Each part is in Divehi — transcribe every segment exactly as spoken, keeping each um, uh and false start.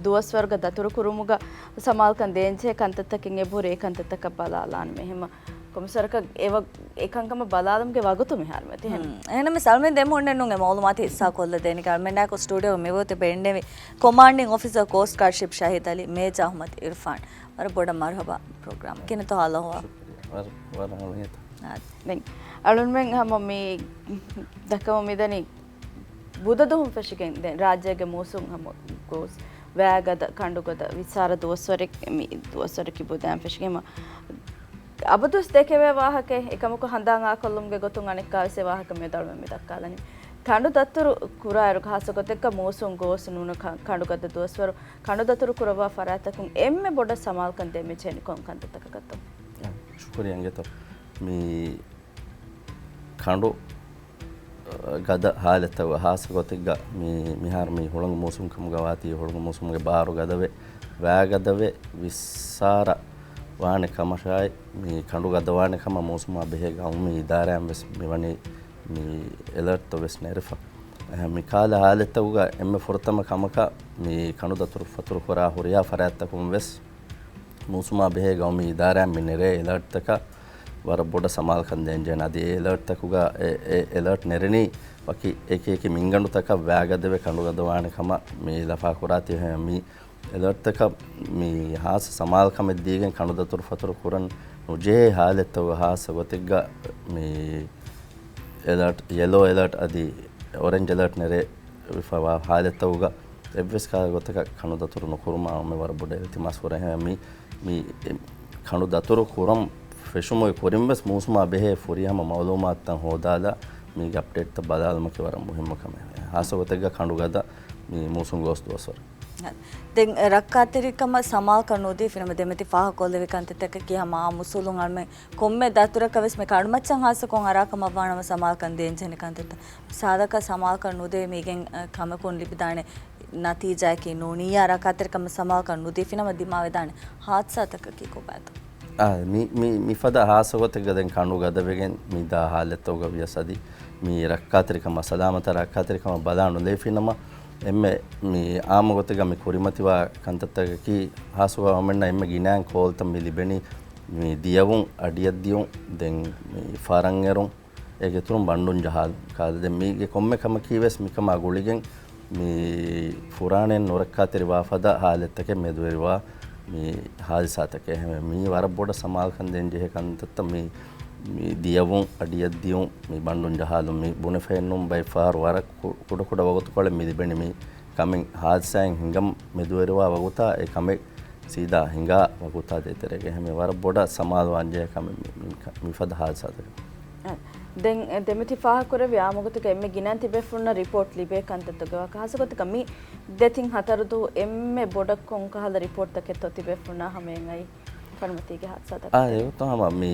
ދުވަސްވަރުގަ ދަތުރު ކުރުމުގަ ސަމާލުކަން ދޭންޖެހޭ ކަންތައްތަކެއް އެބަހުރި އެ ކަންތައްތަކަށް ބަލާލާނަމޭ. އެހެންމަ ކޮންމެސް ވަރަކަށް އެ ވަ-، އެ ކަންކަމަށް ބަލާލުމުގެ ވަގުތު މިހާރު މެދު އެހެން. ހުން. އެހެންނަމަވެސް އަޅުމެން ދެމީހުންނެއް ނޫން އެ މައުލޫމާތު ހިއްސާ ކޮށްލަ ދޭނެ. އަޅުމެންނާއެކު ސްޓޫޑިއޯ މިވަގުތު އެބަ އިންނެވި ކޮމާންޑިން އޮފިސަރ ކޯސްޓް ގާޑް ޝިޕް ޝަހީދު އަލީ، މޭޖާ އަޙްމަދު އިރްފާން. ވަރަށް ބޮޑަށް މަރުޙަބާ ޕްރޮގްރާމް. ކިހިނެއްތޯ ހާލު އަހުވާލު؟ ވަރަށް، ވަރަށް އަޅުގަނޑު. އާ، ދެން އަޅުމެން ހަމަ މި ދައްކަމުން މިދަނީ ބުދަ ދުވަހުން ފެށިގެން ދެން ރާއްޖޭގެ މޫސުން ހަމަ ގޯސް ވައިގަދަ، ކަނޑުގަދަ، ވިއްސާރަ ދުވަސްވަރެއް މި ދުވަސްވަރަކީ ބުދައިން ފެށިގެން ހަމަ އަބަދުވެސް ދެކެވޭ ވާހަކައެއް. އެކަމަކު ހަނދާން އާކޮށްލުމުގެ ގޮތުން އަނެއްކާވެސް އެ ވާހަކަ މިއަދު އަޅުމެން މި ދައްކާލަނީ. ކަނޑު ދަތުރު ކުރާއިރު ހާއްސަ ގޮތެއްގަ މޫސުން ގޯސް ނޫނު ކަ-، ކަނޑުގަދަ ދުވަސްވަރު ކަނޑު ދަތުރު ކުރައްވާ ފަރާތްތަކުން އެންމެ ބޮޑަށް ސަމާލުކަން ދޭން މި ޖެހެނީ ކޮން ކަންތައްތަކަކަށްތޯ؟ ޝުކުރިއްޔާ އިނގޭތޯ. މި ކަނޑު، އަ، ގަދަ ހާލަތްތަކުގަ ހާއްސަ ގޮތެއްގަ މި މިހާރު މި ހުޅަނގު މޫސުން ކަމުގަ ވާތީ، ހުޅަނގު މޫސުމުގެ ބާރު ގަދަވެ، ވައިގަދަވެ، ވިއްސާރަ ވާނެ ކަމަށާއި، މި ކަނޑު ގަދަވާނެ ކަމަށް މޫސުމާ ބެހޭ ގައުމީ އިދާރާއިން ވެސް މިވަނީ މި އެލާޓްތައް ވެސް ނެރެފަ. އެހެން މި ކަހަލަ ހާލަތްތަކުގަ އެންމެ ފުރަތަމަ ކަމަކަށް މި ކަނޑު ދަތުރު ފަތުރު ކުރާ ހުރިހާ ފަރާތްތަކުން ވެސް މޫސުމާ ބެހޭ ގައުމީ އިދާރާއިން މި ނެރޭ އެލާޓްތަކަށް ވަރަށް ބޮޑަށް ސަމާލުކަން ދޭންޖެހޭނެ. އަދި އެ އެލާޓްތަކުގަ އެ، އެ އެލާޓް ނެރެނީ ވަކި އެކި އެކި މިންގަނޑުތަކަށް ވައިގަދަވެ ކަނޑު ގަދަވާނެ ކަމަށް މި ލަފާ ކުރާތީ. އެހެން މި އެލާޓްތަކަށް މި ހާއްސަ ސަމާލުކަމެއް ދީގެން ކަނޑު ދަތުރު ފަތުރު ކުރަން ނުޖެހޭ ހާލަތްތަކުގަ ހާއްސަ ގޮތެއްގަ މި އެލާޓް، ޔެލޯ އެލާޓް އަދި އޮރެންޖް އެލާޓް ނެރެވިފައިވާ ހާލަތްތަކުގަ އެއްވެސް ކަހަލަ ގޮތަކަށް ކަނޑު ދަތުރު ނުކުރުމަށް އަޅުމެން ވަރަށް ބޮޑަށް އިލްތިމާސް ކުރޭ. އެހެން މި، މި ކަނޑު ދަތުރު ކުރަން ފެށުމުގެ ކުރިން ވެސް މޫސުމާ ބެހޭ ފުރިހަމަ މައުލޫމާތުތައް ހޯދާލާ މީގެ އަޕްޑޭޓްތައް ބަލާލުމަކީ ވަރަށް މުހިއްމު ކަމެއް. ހާއްސަ ގޮތެއްގަ ކަނޑު ގަދަ މި މޫސުން ގޯސް ދުވަސްވަރު. ދެން ރައްކާތެރިކަމަށް ސަމާލުކަން ނުދީފިނަމަ ދެމެދި ފާހަގަކޮށްލެވި ކަންތައްތަކަކީ ހަމަ އާއްމު އުސޫލުން އަޅުމެން ކޮންމެ ދަތުރަކަށް ވެސް މި ކަނޑުމައްޗަށް ހާއްސަކޮށް އަރާ ކަމަށްވާނަމަ ސަމާލުކަން ދޭން ޖެހެނީ ކަންތައްތައް. ސާދަކަށް ސަމާލުކަން ނުދޭ މީގެން، އަ، ކަމަކުން ލިބިދާނެ ނަތީޖާއަކީ ނޫނިއްޔާ ރައްކާތެރިކަމަށް ސަމާލުކަން ނުދީފިނަމަ ދިމާވެދާނެ ހާދިސާތަކަކީ ކޮބާތޯ؟ އާ، މި، މި، މިފަދަ ހާއްސަ ގޮތެއްގަ ދެން ކަނޑު ގަދަވެގެން މި ދާ ހާލަތްތަކުގަ ވިޔަސް އަދި މި ރައްކާތެރިކަމަށް، ސަލާމަތާ ރައްކާތެރިކަމަށް ބަލާ ނުލެވިފިނަމަ އެންމެ މި އާއްމު ގޮތެއްގަ މި ކުރިމަތިވާ ކަންތައްތަކަކީ ހާއްސަކޮށް އަޅުމެންނަށް އެންމެ ގިނައިން ކޯލްތައް މި ލިބެނީ މި ދިޔަވުން، އަޑިއަށްދިޔުން، ދެން މި ފަރަންއެރުން، އޭގެ އިތުރުން ބަނޑުން ޖަހާލުން. ކާލަ ދެން މީގެ ކޮންމެ ކަމަކީ ވެސް މިކަމާ ގުޅިގެން މި ފުރާނައިން ނުރައްކާތެރިވާ ފަދަ ހާލަތްތަކެއް މެދުވެރިވާ މި ހާދިސާތަކެއް. އެހެންވެ، މީ ވަރަށް ބޮޑަށް ސަމާލުކަން ދޭން ޖެހޭ ކަންތައްތައް މި، މި ދިޔަވުން، އަޑިއަށްދިޔުން، މި ބަނޑުން ޖަހާލުން. މި ބުނެފައެއްނޫން ބައެއްފަހަރު ވަރަށް ކު-، ކުޑަކުޑަ ވަގުތުކޮޅެއް މި ލިބެނީ މި ކަމެއް ހާދިސާއިން ހިނގަން މެދުވެރިވާ ވަގުތާ އެ ކަމެއް ސީދާ ހިނގާ ވަގުތާ ދޭތެރޭގަ. އެހެންވެ، ވަރަށް ބޮޑަށް ސަމާލުވާންޖެހޭ ކަމެއް މި، މި، މިފަދަ ހާދިސާތަކެއް. އަ، ދެން ދެމެތި ފާހަގަކުރެއްވި އާއްމު ގޮތުގަ އެންމެ ގިނައިން ތިބޭފުޅުންނަށް ރިޕޯޓް ލިބޭ ކަންތައްތަކުގެ ވާހަކަ ހާއްސަ ގޮތަކަށް މި ދެތިން ހަތަރު ދުވަހު އެންމެ ބޮޑަށް ކޮންކަހަލަ ރިޕޯޓްތަކެއްތޯ ތިބޭފުޅުންނާ ހަމައަށް އައި ފަރުމަތީގެ ހާދިސާތަކަށް؟ އާ، އެގޮތަށް ހަމަ މި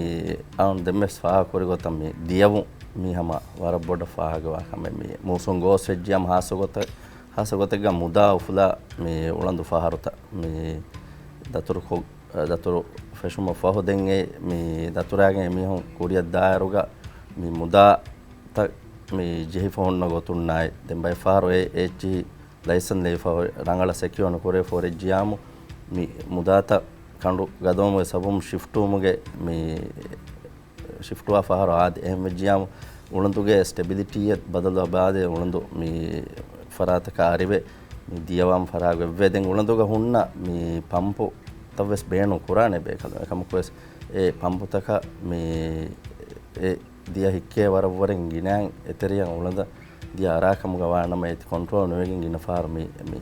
އަޅުން ދެންވެސް ފާހަގަކުރި ގޮތަށް މި ދިޔަވުން މީ ހަމަ ވަރަށް ބޮޑަށް ފާހަގަވާ ކަމެއް. މި މޫސުން ގޯސް ވެއްޖިއްޔާމު ހާއްސަ ގޮތަށް، ހާއްސަ ގޮތެއްގަ މުދާ އުފުލާ މި އުޅަނދު ފަހަރުތައް މި ދަތުރުކޮށް، ދަތުރު ފެށުމަށް ފަހު ދެން އެ މި ދަތުރާގެން އެމީހުން ކުރިއަށް ދާއިރުގަ މި މުދާތައް މި ޖެހިފަ ހުންނަ ގޮތުންނާއި ދެން ބައެއްފަހަރު އެ އެޗްޖީ ލައިސަން ލެވިފަ ރަނގަޅަށް ސެކިއުއާ ނުކުރެވިފަ ހުރެއްޖިއްޔާމު މި މުދާތައް ކަނޑު ގަދަވުމުގެ ސަބަބުން ޝިފްޓުވުމުގެ މި ޝިފްޓުވާ ފަހަރު އާދެ. އެހެން ވެއްޖިއްޔާމު އުޅަނދުގެ ސްޓެބިލިޓީއަށް ބަދަލު އަބާދެ އުޅަނދު މި ފަރާތަކާ އަރިވެ މި ދިޔަވާން ފަރާގު އެއްވޭ. ދެން އުޅަނދުގަ ހުންނަ މި ޕަމްޕުތައް ވެސް ބޭނުން ކުރާނެ ބޭކަލުން. އެކަމަކު ވެސް އެ ޕަމްޕުތަކަށް މި އެ ދިޔަ ހިއްކޭ ވަރަށްވުރެން ގިނައިން އެތެރެޔަށް އުޅަނދަށް ދިޔަ އަރާ ކަމުގަ ވާނަމަ އޭތި ކޮންޓްރޯލް ނުވެގެން ގިނަ ފަހަރު މި، މި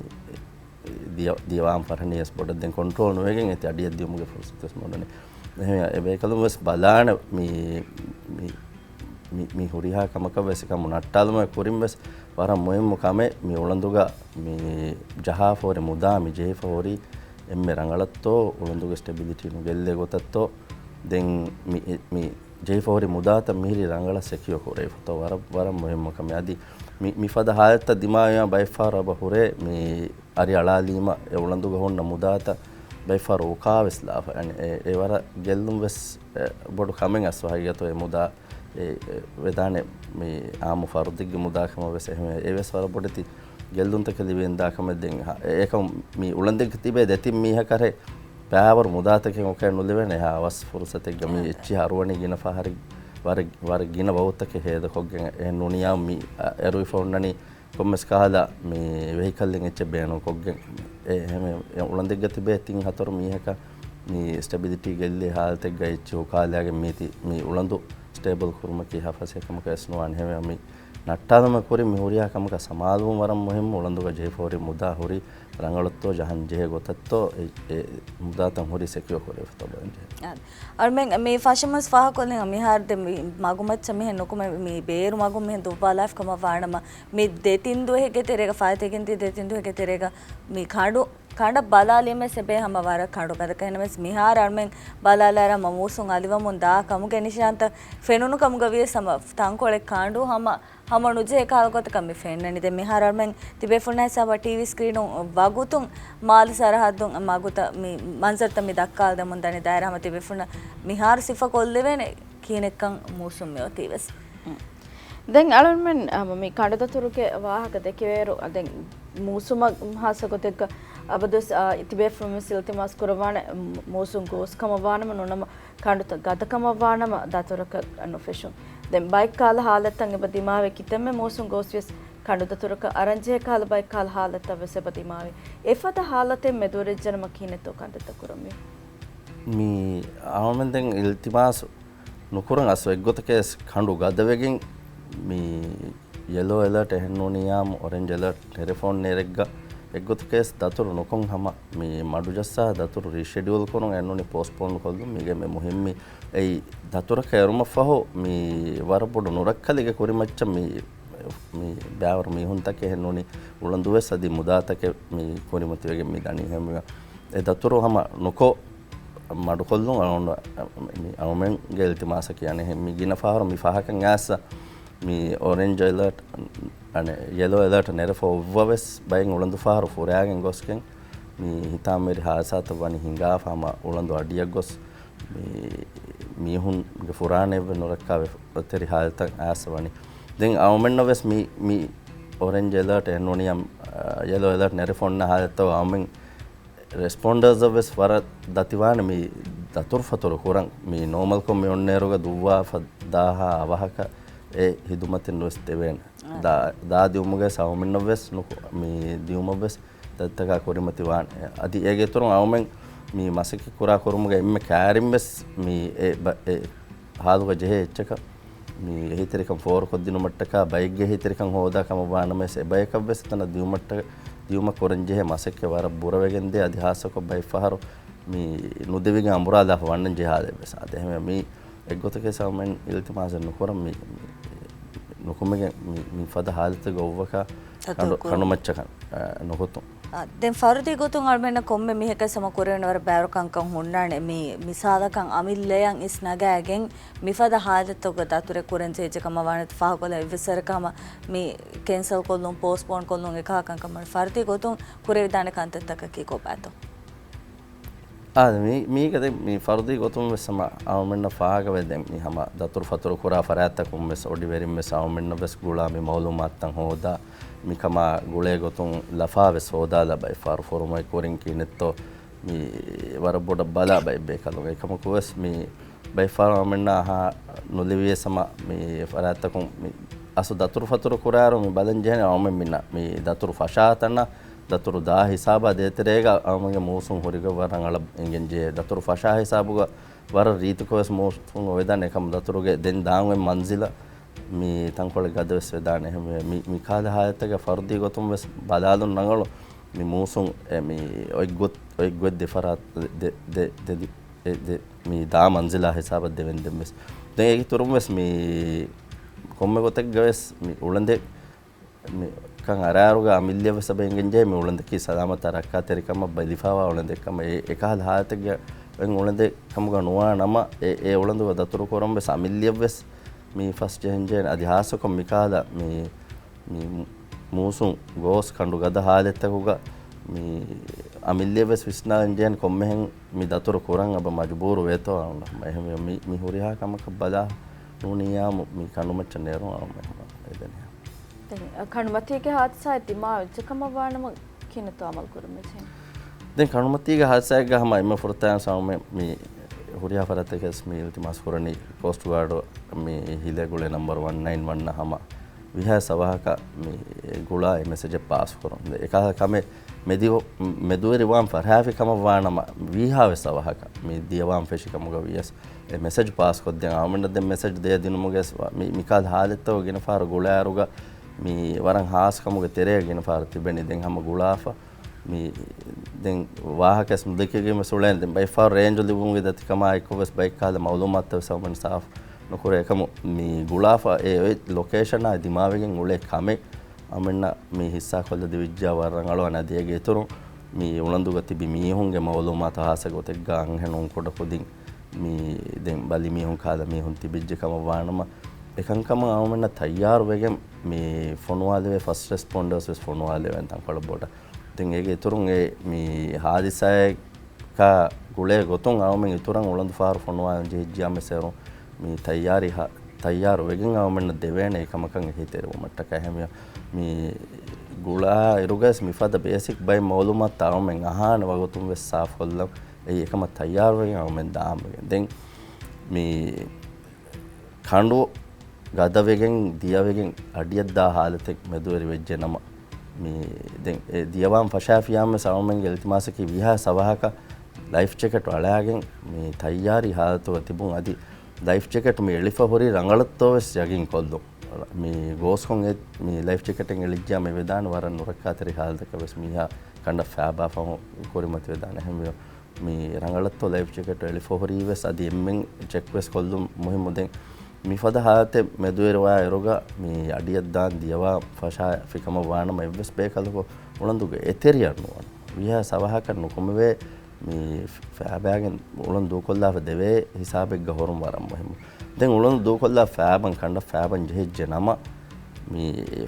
ދިޔަ، ދިޔަވާން ފަރަހަނީ ވެސް ބޮޑަށް ދެން ކޮންޓްރޯލް ނުވެގެން އޭތި އަޑިއަށް ދިޔުމުގެ ފުރުސަތު ވެސް މި އުނދަނީ. އެހެންވެ، އެ ބޭކަލުން ވެސް ބަލާނެ މި، މި، މި، މި ހުރިހާ ކަމަކަށް ވެސް އެކަމު ނައްޓާލުމުގެ ކުރިން ވެސް ވަރަށް މުހިއްމު ކަމެއް މި އުޅަނދުގަ މި ޖަހާފަ ހުރި މުދާ މި ޖެހިފަ ހުރީ އެންމެ ރަނގަޅަށްތޯ، އުޅަނދުގެ ސްޓެބިލިޓީ ނުގެއްލޭ ގޮތަށްތޯ، ދެން މި، މި ޖެހިފަ ހުރި މުދާތައް މިހިރީ ރަނގަޅަށް ސެކިއުއާ ކުރެވިފަތޯ ވަރަށް، ވަރަށް މުހިއްމު ކަމެއް. އަދި މި، މިފަދަ ހާލަތްތައް ދިމާވީމަ ބައެއްފަހަރު އެބަ ހުރޭ މި އަރި އަޅާލީމަ އެ އުޅަނދުގަ ހުންނަ މުދާތައް ބައެއްފަހަރު އުކާވެސް ލާފަ. އެ، އެ ވަރަށް ގެއްލުން ވެސް، އެ، ބޮޑު ކަމެއް އަސް ހަގީގަތު އެ މުދާ އެ، އެ، ވެދާނެ މި އާއްމު ފަރުދެއްގެ މުދާ ކަމަށް ވެސް އެހެން އެ ވެސް ވަރަށް ބޮޑެތި ގެއްލުންތަކެއް ލިބިގެންދާ ކަމެއް ދެން އެކަމް މި އުޅަނދެއްގަ ތިބޭ ދެތިން މީހަކަށް ޕާވަރު މުދާތަކެއް އޮކައެއް ނުލިބޭނެ އެހާ އަވަސް ފުރުސަތެއްގަ މި އެއްޗިހި އަރުވަނީ ގިނަ ފަހަރެއް ވަރަށް، ވަރަށް ގިނަ ވަގުތުތަކެއް ހޭދަކޮށްގެން އެހެން ނޫނިއްޔާ މި އެރުވިފަ އޮންނަނީ ކޮންމެސް ކަހަލަ މި ވެހިކަލްއެއް އެއްޗެއް ބޭނުންކޮށްގެން އެ އެހެން އެ އުޅަނދެއްގަ ތިބޭ ތިން ހަތަރު މީހަކަށް މި ސްޓެބިލިޓީ ގެއްލި ހާލަތެއްގަ އެއްޗިހި ހުކާލާގެން މީތި މި އުޅަނދު ސްޓޭބަލް ކުރުމަކީ އެހާ ފަސޭހަ ކަމަކަށް ވެސް ނުވާނެ. އެހެންވެ މި ނައްޓާލުމަށް ކުރިން މި ހުރިހާ ކަމަކަށް ސަމާލުވުން ވަރަށް މުހިއްމު. އުޅަނދުގަ ޖެހިފަ ހުރި މުދާ ހުރި ރަނގަޅަށްތޯ ޖަހަން ޖެހޭ ގޮތަށްތޯ އެ، އެ މުދާތައް ހުރީ ސެކިއޯ ކުރެވިފަތޯ ބަލަން ޖެހޭ. އަ، އަޅުމެން މި ފަށަމަސް ފާހަގަކޮށްލި މިހާރު ދެ މި މަގުމައްޗަށް މިހެން ނުކުމެ މި ބޭރު މަގުން މިހެން ދުއްވާލާފި ކަމަށް ވާނަމަ، މި ދެ ތިން ދުވަހެއްގެ ތެރޭގަ ފާއިތުވެގެން ދިޔަ ދެ ތިން ދުވަހެއްގެ ތެރޭގަ މި ކަނޑު، ކަނޑަށް ބަލާލީމެސް އެބޭ ހަމަ ވަރަށް ކަނޑު ގަދަކަށް. އެހެންނަމަވެސް މިހާރު އަޅުމެން ބަލާލާއިރު ހަމަ މޫސުން އަލިވަމުން ދާ ކަމުގެ ނިޝާންތައް ފެނުނު ކަމުގަ ވިޔަސް ހަމަ ތަންކޮޅެއް ކަނޑު ހަމަ ހަމަ ނުޖެހޭ ކަހަލަ ގޮތަކަށް މި ފެންނަނީ. ދެން މިހާރު އަޅުމެން ތިބޭފުޅުންނާ ހިސާބަށް ޓީވީ ސްކްރީނުން ވަގުތުން މާލެ ސަރަހައްދުން މަގުތައް މި މަންޒަރުތައް މި ދައްކާލަދެމުން ދަނީ. ދާއިރު ހަމަ ތިބޭފުޅުންނަށް މިހާރު ސިފަކޮށްލެވޭނެ ކިހިނެއްކަން މޫސުން މިއޮތީވެސް. ދެން އަޅުމެން މި ކަނޑުދަތުރުގެ ވާހަކަ ދެކެވޭއިރު، ދެން މޫސުމަށް ހާއްސަ ގޮތެއްގަ އަބަދުވެސް ތިބޭފުޅުން ވެސް އިލްތިމާސް ކުރައްވާނެ، މޫސުން ގޯސް ކަމަށް ވާނަމަ ނޫނަމަ ކަނޑުތައް ގަދަކަމަށްވާނަމަ ދަތުރަކަށް ނުފެށުން. ދެން ބައެއްކަހަލަ ހާލަތްތައް އެބަ ދިމާވެ ކިތަންމެ މޫސުން ގޯސްވިޔަސް ކަނޑުދަތުރަކަށް އަރަންޖެހޭ ކަހަލަ ބައެއްކަހަލަ ހާލަތްތައްވެސް އެބަ ދިމާވޭ. އެފަދަ ހާލަތެއް މެދުވެރިވެއްޖެނަމަ ކިހިނެއްތޯ ކަނޑުތައް ކުރަންވީ؟ މި އަހަމެން ދެން އިލްތިމާސް ނުކުރަން އަސް އެއްގޮތަކަށް ކަނޑު ގަދަވެގެން މި ޔެލޯ އެލާޓް އެހެންނޫނިއްޔާމު އޮރެންޖް އެލާޓް ނެރެފޯން ނެރެއްގަ އެއްގޮތަކަސް ދަތުރު ނުކޮން ހަމަ މި މަޑުޖައްސާ ދަތުރު ރީޝެޑިއުލް ކުރުން އެންނޫނީ ޕޯސްޓްޕޯން ކޮށްލުން. މީގެ މި މުހިއްމީ އެއީ ދަތުރަކަށް އެރުމަށްފަހު މި ވަރަށް ބޮޑު ނުރައްކަލެއްގެ ކުރިމައްޗަށް މި، މި ބައިވަރު މީހުންތަކެއް އެންނޫނީ އުޅަނދުވެސް އަދި މުދާތަކެއް މި ކުރިމަތިވެގެން މި ދަނީ. އެހެންވެ އެ ދަތުރު ހަމަ ނުކޮށް މަޑުކޮށްލުން އަޅުގަނޑު މި އަޅުމެންގެ އިލްތިމާސަކީ. އަނެއް މި ގިނަ ފަހަރު މި ފަހަކަށް އައިސް މި އޮރެންޖް އެލާޓް، އަނެއް ޔެލޯ އެލާޓް ނެރެފަ އޮއްވަވެސް ބައެއް އުޅަނދު ފަހަރު ފުރާގެން ގޮސްގެން މި ހިތާމަވެރި ހާދިސާތައް ވަނީ ހިނގާފަ ހަމަ އުޅަނދު އަޑިއަށް ގޮސް މި މީހުންގެ ފުރާނައެއްވެ ނުރައްކާ ވެފަ ތެރި ހާލަތަށް އައިސް ވަނީ. ދެން އަޅުމެންނަށް ވެސް މި، މި އޮރެންޖް އެލާޓް އެހެންނޫނިއްޔާ، އަ، ޔެލޯ އެލާޓް ނެރެފަ އޮންނަ ހާލަތަށް އަޅުމެން ރެސްޕޮންޑާސް އަށް ވެސް ވަރަށް ދަތިވާނެ މި ދަތުރު ފަތުރު ކުރަން. މި ނޯމަލްކޮށް މި އޮންނައިރުގަ ދުއްވާފަ ދާހާ އަވަހަކަށް އެ ހިދުމަތެއް ނުވެސް ދެވޭނެ. ދާ، ދާ ދިއުމުގަ އަޅުމެންނަށް ވެސް ނުކު، މި ދިއުމަށް ވެސް ދަތިތަކާ ކުރިމަތި ވާނެ. އަދި އޭގެ އިތުރުން އަޅުމެން މި މަސައްކަތް ކުރާ ކުރުމުގަ އެންމެ ކައިރިން ވެސް މި އެ ބަ، އެ ހާލުގަ ޖެހޭ އެއްޗަކަށް މި އެހީތެރިކަން ފޯރުކޮށްދިނުމަށްޓަކާ ބައެއްގެ އެހީތެރިކަން ހޯދާ ކަމަށް ވާނަމަވެސް އެބަޔަކަށް ވެސް އެތަނަށް ދިއުމަށްޓަ، ދިއުމަށް ކުރަންޖެހޭ މަސައްކަތް ވަރަށް ބުރަވެގެންދޭ. އަދި ހާއްސަކޮށް ބައެއް ފަހަރު މި ނުދެވިގެން އަނބުރާލާފަ ވަންނަން ޖެހޭ ހާލެއްވެސް އާދެ. އެހެންވެ މި އެއްގޮތަކަށް އަޅުމެން އިލްތިމާސެއް ނުކުރަން މި، މި ނުކުމެގެން މި، މި ފަދަ ހާލަތެއްގަ އޮއްވަކާ ކަނޑު، ކަނޑުމައްޗަކަށް، އަ، ނުހުތުން. އާ، ދެން ފަރުދީ ގޮތުން އަޅުމެންނަށް ކޮންމެ މީހަކަށް ހަމަ ކުރެވެން ވަރަށް ބައިވަރު ކަންކަން ހުންނާނެ. މި މިސާލަކަށް އަމިއްލަޔަށް އިސް ނަގާގެން މިފަދަ ހާލަތުގަ ދަތުރެއް ކުރަން ޖެހިއްޖެ ކަމަށް ވާނެތަ ފާހަގަކޮށްލަން އެއްވެސް ވަރަކަށް ހަމަ މި ކެންސަލް ކޮށްލުން، ޕޯސްޓްޕޯން ކޮށްލުން އެކަހަލަ ކަންކަން މަ، ފަރުދީ ގޮތުން ކުރެވިދާނެ ކަންތައްތަކަކީ ކޮބާތޯ؟ އާ، މީ، މީގަ ދެން މި ފަރުދީ ގޮތުން ވެސް ހަމަ އަޅުމެންނަށް ފާހަގަވޭ ދެން މި ހަމަ ދަތުރު ފަތުރު ކުރާ ފަރާތްތަކުން ވެސް އޮޑިވެރިން ވެސް އަޅުމެންނަށް ވެސް ގުޅާ މި މައުލޫމާތުތައް ހޯދާ މިކަމާ ގުޅޭ ގޮތުން ލަފާ ވެސް ހޯދާލާ ބައެއް ފަހަރު ފޮރުމަތް ކުރިން ކިހިނެއްތޯ މި ވަރަށް ބޮޑަށް ބަލާ ބައެއް ބޭކަލުން. އެކަމަކު ވެސް މި ބައެއް ފަހަރު އަޅުމެންނާ އަހާ ނުލިބިޔަސް ހަމަ މި ފަރާތްތަކުން މި އަސްލު ދަތުރު ފަތުރު ކުރާއިރު މި ބަލަން ޖެހެނީ އަޅުމެން މިންނަ މި ދަތުރު ފަށާ ތަނަށް ދަތުރު ދާ ހިސާބާ ދޭތެރޭގަ އަޅުމެންގެ މޫސުން ހުރިގޮތް ވަރަށް ރަނގަޅަށް އެނގެން ޖެހޭ. ދަތުރު ފަށާ ހިސާބުގަ ވަރަށް ރީތިކޮށް ވެސް މޫސުން އޮވެދާނެ. އެކަމަ ދަތުރުގެ ދެން ދާން އޮތް މަންޒިލަށް މި ތަންކޮޅެއް ގަދަ ވެސް ވެދާނެ. އެހެންވެ މި، މި ކަހަލަ ހާލަތެއްގަ ފަރުދީ ގޮތުން ވެސް ބަލާލުން ރަނގަޅު މި މޫސުން އެ މި އޮތް ގޮތް، އޮތް ގޮތް ދެ ފަރާތް ދެ، ދެ، ދެ، ދެ، އެ ދެ، މި ދާ މަންޒިލާ ހިސާބަށް ދެވެން ދެން ވެސް. ދެން އޭގެ އިތުރުން ވެސް މި ކޮންމެ ގޮތެއްގަ ވެސް މި އުޅަނދެއް މި ކަން އަރާރުގަ އަމިއްލަ ވެސް އެބަ އެނގެންޖެހޭ މި އުޅަނދަކީ ސަލާމަތާ ރައްކާތެރިކަމަށް ބަލިފާވާ އުޅަނދެއް ކަމަށް. އެ، އެކަހަލަ ހާލަތެއްގަ އޮތް އުޅަނދެއް ކަމުގަ ނުވާ ނަމަ، އެ، އެ އުޅަނދުގަ ދަތުރު ކުރަން ވެސް އަމިއްލައަށް ވެސް މި ފަސް ޖެހެންޖެހޭނެ. އަދި ހާއްސަކޮށް މި ކަހަލަ މި، މި މޫސުން ގޯސް ކަނޑު ގަދަ ހާލަތްތަކުގަ މި އަމިއްލައަށް ވެސް ވިސްނާލަން ޖެހޭނެ ކޮންމެހެން މި ދަތުރު ކުރަން އެބަ މަޖުބޫރު ވޭތޯ އަޅުގަނޑު. އެހެންވެ މި، މި ހުރިހާ ކަމަކަށް ބަލާ ނޫނިއްޔާމު މި ކަނޑުމައްޗަށް ނެރުން އަޅުގަނޑު އެދެނީ. ކަނޑުމަތީގެ ހާދިސާއެއް ދިމާވެއްޖެ ކަމަށް ވާނަމަ ކިހިނެއްތޯ އަމަލު ކުރަން ވެއްޖެ؟ ދެން ކަނޑުމަތީގެ ހާދިސާއެއްގަ ހަމަ އެންމެ ފުރަތަމަ ސަމަ މި ހުރިހާ ފަރާތްތަކަސް މި އިލްތިމާސް ކުރަނީ ކޯސްޓް ގާޑު މި ހިލޭ ގުޅޭ ނަމްބަރު ވަން ނައިން ވަން އަށް ހަމަ ވީހާ ސަވަހަކަށް މި ގުޅާ އެ މެސެޖެއް ޕާސް ކުރުން. ދެ އެކަހަލަ ކަމެއް މެދިވ-، މެދުވެރިވާން ފަށާފި ކަމަށް ވާނަމަ ވީހާވެސް ސަވަހަކަށް މި ދިޔަވާން ފެށި ކަމުގަ ވިޔަސް އެ މެސެޖް ޕާސް ކޮށްދޭން އަޅުމެންނަށް ދެން މެސެޖް ދޭ ދިނުމުގެ ވެސް ވަ-، މި-، މިކަހަލަ ހާލަތްތަކުގަ ގިނަ ފަހަރު ގުޅާއިރުގަ މި ވަރަށް ހާސް ކަމުގެ ތެރެއަށް ގިނަ ފަހަރު ތިބެނީ. ދެން ހަމަ ގުޅާފަ މި ދެން ވާހަކަސް ނުދެކިގެން ވެސް އުޅޭނެ. ދެން ބައެއް ފަހަރު ރޭންޖު ލިބުމުގެ ދަތިކަމާ އެއްކޮށް ވެސް ބައެއް ކަހަލަ މައުލޫމާތުތައް ވެސް އަޅުމެން ސާފު ނުކުރޭ. އެކަމު މި ގުޅާފަ އެ އޮތް ލޮކޭޝަނާ ދިމާވެގެން އުޅޭ ކަމެއް އަޅުމެންނަށް މި ހިއްސާ ކޮށްލަދެވިއްޖާ ވަރަށް ރަނގަޅުވާނެ. އަދި އޭގެ އިތުރުން މި އުޅަނދުގަ ތިބި މީހުންގެ މައުލޫމާތު ހާއްސަ ގޮތެއްގަ އަންހެނުން ކުޑަކުދިން މި ދެން ބަލި މީހުން ކަހަލަ މީހުން ތިބިއްޖެ ކަމަށް ވާނަމަ، އެކަންކަމަށް އަޅުމެންނަށް ތައްޔާރު ވެގެން މި ފޮނުވާލެވޭ، ފަސްޓް ރެސްޕޮންޑަރސް ވެސް ފޮނުވާލެވޭނެ ތަންކޮޅެއް ބޮޑަށް. ދެން އޭގެ އިތުރުން އެ މި ހާދިސާއެއް ކާ ގުޅޭ ގޮތުން އަޅުމެން އިތުރަށް އުޅަނދު ފަހަރު ފޮނުވާލަން ޖެހިއްޖިއްޔާމެސް އޭރު މި ތައްޔާރި ހަ-، ތައްޔާރު ވެގެން އަޅުމެންނަށް ދެވޭނެ އެކަމަކަށް އެހީތެރިވުމަށްޓަކައި. އެހެންވެ، މި ގުޅާ އިރުގަސް މިފަދަ ބޭސިކް ބައެއް މައުލޫމާތު އަޅުމެން އަހާނެ ވަގުތުން ވެސް ސާފުކޮށްލަން. އެއީ އެކަމަށް ތައްޔާރުވެގެން އަޅުމެން ދާންވެގެން. ދެން މި ކަނޑު ގަދަވެގެން ދިޔަވެގެން އަޑިއަށް ދާ ހާލަތެއް މެދުވެރި ވެއްޖެ ނަމަ، މި ދެން އެ ދިޔަވާން ފަށާފިޔާމެސް އަޅުމެންގެ އިލްތިމާސަކީ ވީހާ ސަވަހަކަށް ލައިފް ޖެކެޓް އަޅާގެން މި ތައްޔާރީ ހާލަތުގަ ތިބުން. އަދި ލައިފް ޖެކެޓް މި އެޅިފަ ހުރީ ރަނގަޅަށްތޯ ވެސް ޔަގީން ކޮށްލުން. މި ގޯސްކޮށް އެ މި ލައިފް ޖެކެޓެއް އެޅިއްޖާ މި ވެދާނެ ވަރަށް ނުރައްކާތެރި ހާލަތަކަށް ވެސް މީހާ ކަނޑަށް ފައިބާ ފަހު ކުރިމަތިވެދާނެ. އެހެންވެ، މި ރަނގަޅަށްތޯ ލައިފް ޖެކެޓް އެޅިފަ ހުރީ ވެސް އަދި އެންމެން ޗެކް ވެސް ކޮށްލުން މުހިއްމު. ދެން މިފަދަ ހާލަތެއް މެދުވެރިވާ އިރުގަ މި އަޑިއަށް ދާން ދިޔަވާ ފަށާފި ކަމަށް ވާނަމަ އެއްވެސް ބޭކަލަކު އުޅަނދުގެ އެތެރެއަށް ނުވަން. ވީހާ ސަވަހަކަށް ނުކުމެވޭ މި ފައިބާގެން އުޅަނދު ދޫކޮށްލާފަ ދެވޭ ހިސާބެއްގަ ހުރުން ވަރަށް މުހިއްމު. ދެން އުޅަނދު ދޫކޮށްލާ ފައިބަން ކަނޑަށް ފައިބަން ޖެހިއްޖެ ނަމަ، މި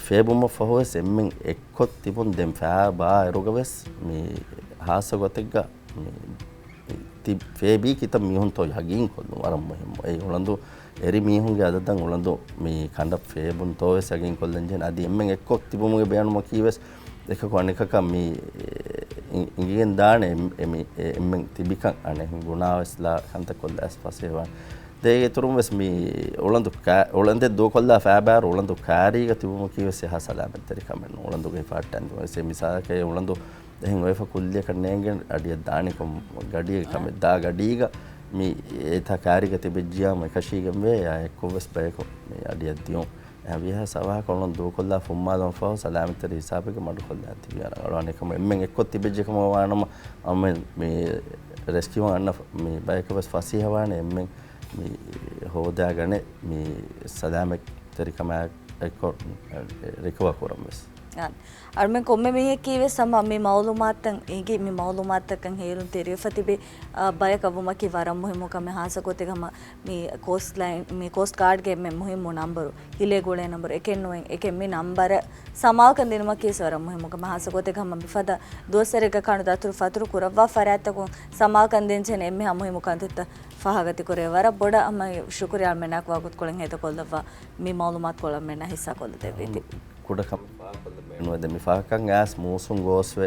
ފޭބުމަށް ފަހުވެސް އެންމެން އެއްކޮށް ތިބުން ދެން ފައިބާ އިރުގަވެސް މި ހާއްސަ ގޮތެއްގަ މި ތި ފޭބީ ކިތައް މީހުންތޯ ޔަގީން ކޮށްލުން ވަރަށް މުހިއްމު. އެއީ އުޅަނދު އެރި މީހުންގެ އަދަދަށް އުޅަނދު މި ކަނޑަށް ފޭބުންތޯ ވެސް ޔަގީން ކޮށްލަން ޖެހޭނެ. އަދި އެންމެން އެއްކޮށް ތިބުމުގެ ބޭނުމަކީ ވެސް އެކަކު އަނެކަކަށް މި އި-، އިނގިގެން ދާނެ އެ-، އެ-، މި-، އެ-، އެންމެން ތިބިކަން އަނެއް ގުނާވެސް ލާ ކަންތައް ކޮށްލާސް ފަސޭހަވާނެ. ދޭގެ އިތުރުން ވެސް މި އުޅަނދު ކާ-، އުޅަނދެއް ދޫކޮށްލާ ފައިބާރު އުޅަނދު ކާރީގަ ތިބުމަކީ ވެސް އެހާ ސަލާމަތްތެރި ކަމެއް ނޫން. އުޅަނދުގެ ހިފަހައްޓަން ދިމަވެސް އެ މިސާލަކަށް އެ އުޅަނދު އެހެން އޮތްފަ ކުއްލިއަކަށް ނޭނގެން އަޑިއަށް ދާނެކޮށް ގަޑިއެއް ކަމެއް ދާ ގަޑީގަ މި އެތާ ކާރީގަ ތިބެއްޖިޔާމު އެކަށީގެންވޭ އެއާ އެއްކޮށްވެސް ބަޔަކު މި އަޑިއަށް ދިޔުން. އެހެން ވީހާ ސަވަހަކަށް އުޅަނދު ދޫކޮށްލާ ފުއްމާލަމަށްފަހު ސަލާމަތްތެރި ހިސާބެއްގަ މަޑުކޮށްލާން ތިބި ރަނގަޅު. އަނެއްކަމު އެންމެން އެއްކޮށް ތިބެއްޖެ ކަމަށް ވާނަމަ އަމެން މި ރެސްކިއުއަށް އަންނަ މި ބަޔަކަށް ވެސް ފަސޭހަވާނެ އެންމެން މި ހޯދާގަނެ މި ސަލާމަތްތެރިކަމާއެކޮށް ރިކަވަރ ކުރަން ވެސް. އާނ. އަޅުމެން ކޮންމެ މީހަކީ ވެސް ހަމަ މި މައުލޫމާތުތައް އިނގި، މި މައުލޫމާތުތަކަށް ހޭލުން ތެރިވެފަ ތިބި، އާ، ބަޔަކަށް ވުމަކީ ވަރަށް މުހިއްމު ކަމެއް. ހާއްސަ ގޮތެއް ހަމަ މި ކޯސްޓް ލައިން، މި ކޯސްޓް ގާޑްގެ އެންމެ މުހިއްމު ނަންބަރު، ހިލޭ ގުޅޭ ނަންބަރު، އެކެއް ނުވެ، އެކެއް މި ނަންބަރަށް ސަމާލުކަން ދިނުމަކީ ވެސް ވަރަށް މުހިއްމު ކަމެއް. ހާއްސަ ގޮތެއް ހަމަ މިފަދަ ދުވަސްވަރެއްގަ ކަނޑު ދަތުރު ފަތުރު ކުރައްވާ ފަރާތްތަކުން ސަމާލުކަން ދޭންޖެހޭނެ އެންމެހާ މުހިއްމު ކަންތައްތައް ފާހަގަތިކުރެވޭ. ވަރަށް ބޮޑަށް ހަމަ ޝުކުރިޔާ އަޅުމެންނާއެކު ވަގުތުކޮޅެއް ހޭދަކޮށްލައްވާ މި މައުލޫމާތު ކޮޅަށް އަޅުމެންނާ ހިއްސާ ކޮށްލަދެއްވީތީ. ކުޑަކަމެއް ފާހަގަކޮށްލަން ބޭނުންވެދެ. މި ފަހަކަށް އައިސް މޫސުން ގޯސްވެ،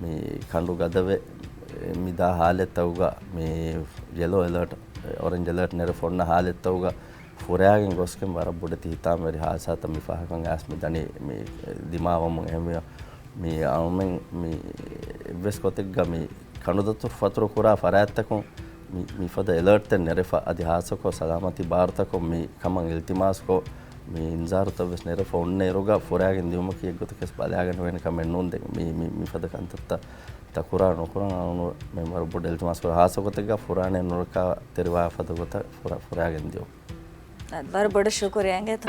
މި ކަނޑު ގަދަވެ، މި ދާ ހާލަތްތަކުގަ މި ޔެލޯ އެލާޓް، އޮރެންޖް އެލާޓް ނެރެފަ އޮންނަ ހާލަތްތަކުގަ ފުރާގެން ގޮސްގެން ވަރަށް ބޮޑެތި ހިތާމަވެރި ހާދިސާތައް މި ފަހަކަށް އައިސް މި ދަނީ މި ދިމާވަމުން. އެހެންވެ، މި އަޅުމެން މި އެއްވެސް ގޮތެއްގަ މި ކަނޑުދަތުރު ފަތުރު ކުރާ ފަރާތްތަކުން މި، މިފަދަ އެލާޓްތައް ނެރެފަ، އަދި ހާއްސަކޮށް ސަލާމަތީ ބާރުތަކުން މި ކަމަށް އިލްތިމާސްކޮށް، މި އިންޒާރުތައް ވެސް ނެރެފަ އޮންނަ އިރުގަ ފުރާގެން ދިޔުމަކީ އެއްގޮތަކަސް ބަލާގަނެވޭނެ ކަމެއް ނޫން. ދެން މި، މި، މިފަދަ ކަންތައްތައް ތަކުރާރު ނުކުރަން އަޅުގަނޑުމެން ވަރަށް ބޮޑަށް އިލްތިމާސް ކުރަން. ހާއްސަ ގޮތެއްގަ ފުރާނައެއް ނުރައްކާތެރިވާ ފަދަ ގޮތަށް ފުރާ، ފުރާގެން ދިޔުން. ވަރަށް ބޮޑަށް ޝުކުރިޔާ އިނގޭތޯ.